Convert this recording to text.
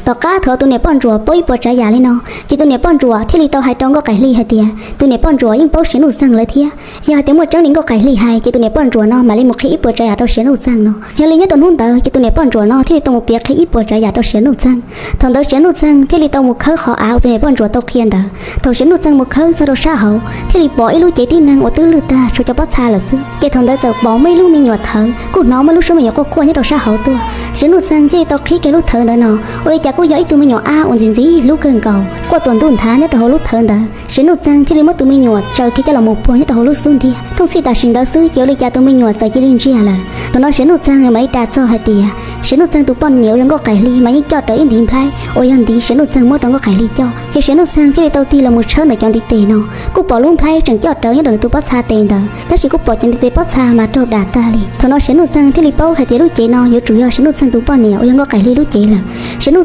Tom qab thaum tus niam poj ntsuam paub ib puas tsav yam li no, ces tus niam poj ntsuam thiaj li tau hais rau Nkauj Qaim Hli hais tias tus niam poj ntsuam yeej paub Siav Nuj Txeeg lawm thiab. Yog hais tias muaj tseeb li Nkauj Qaim Hli hais ces tus niam poj ntsuam no mam li mus qhia ib puas tsav yam rau Siav Nuj Txeeg no. Yog li nyob rau hnub ntawd ces tus niam poj ntsuam no thiaj li tau mus piav qhia ib puas tsav yam rau Siav Nuj Txeeg. Thaum ntawd Siav Nuj Txeeg thiaj li tau mus khawb qhov av uas tus niam poj ntsuam tau qhia ntawd. Thaum Siav Nuj Txeeg mus khawb txog rau sab hauv thiaj li pom ib lub cev tib neeg uas twb lwj tag tshuav cov pob txha lawm xwb. Ces thaum ntawd txawm pom muaj ib lub me nyuam thawv, kuj hnov muaj lub suab me nyuam quaj quaj nyob rau sab hauv tuaj. Siav Nuj Txeeg thiaj li tau qhib kiag lub thawv ntawd no, ua li cas kuj yog ib tug me nyuam ab uas ntxim ntxim hlub kawg nkaus quaj tuam ntuj nthav nyob rau hauv lub thawv ntawd. Siav Nuj Txeeg thiaj li muab tus me nyuam tsaws kiag coj los mus puag nyob rau hauv lub xub ntiag. Thooj txhij tam sim ntawd xwb ces ua li cas tus me nyuam txawm cia li ntsiag lawm. Thaum no Siav Nuj Txeeg mam li ras txog hais tias Siav Nuj Txeeg tus poj niam uas yog Nkauj Qaim Hli mas yeej coj rawv ib ntiv nplhaib uas yog ntiv Siav Nuj Txeeg muab rau Nkauj Qaim Hli coj. Ces Siav Nuj Txeeg thiaj li tau tig los mus tshawb ntawm cov ntiv tes no, kuj pom lub nplhaib tseem coj rawv nyob rau nws tus pob txha tes ntawd, tab sis kuj pom cov ntiv tes pob txha mas raug dam tag li. Thaum no Siav Nuj Txeeg thiaj li paub hais tias lub cev no yuav tsum yog Siav Nuj Txeeg tus poj niam uas yog Nkauj Qaim Hli lub cev lawm. Siav Nuj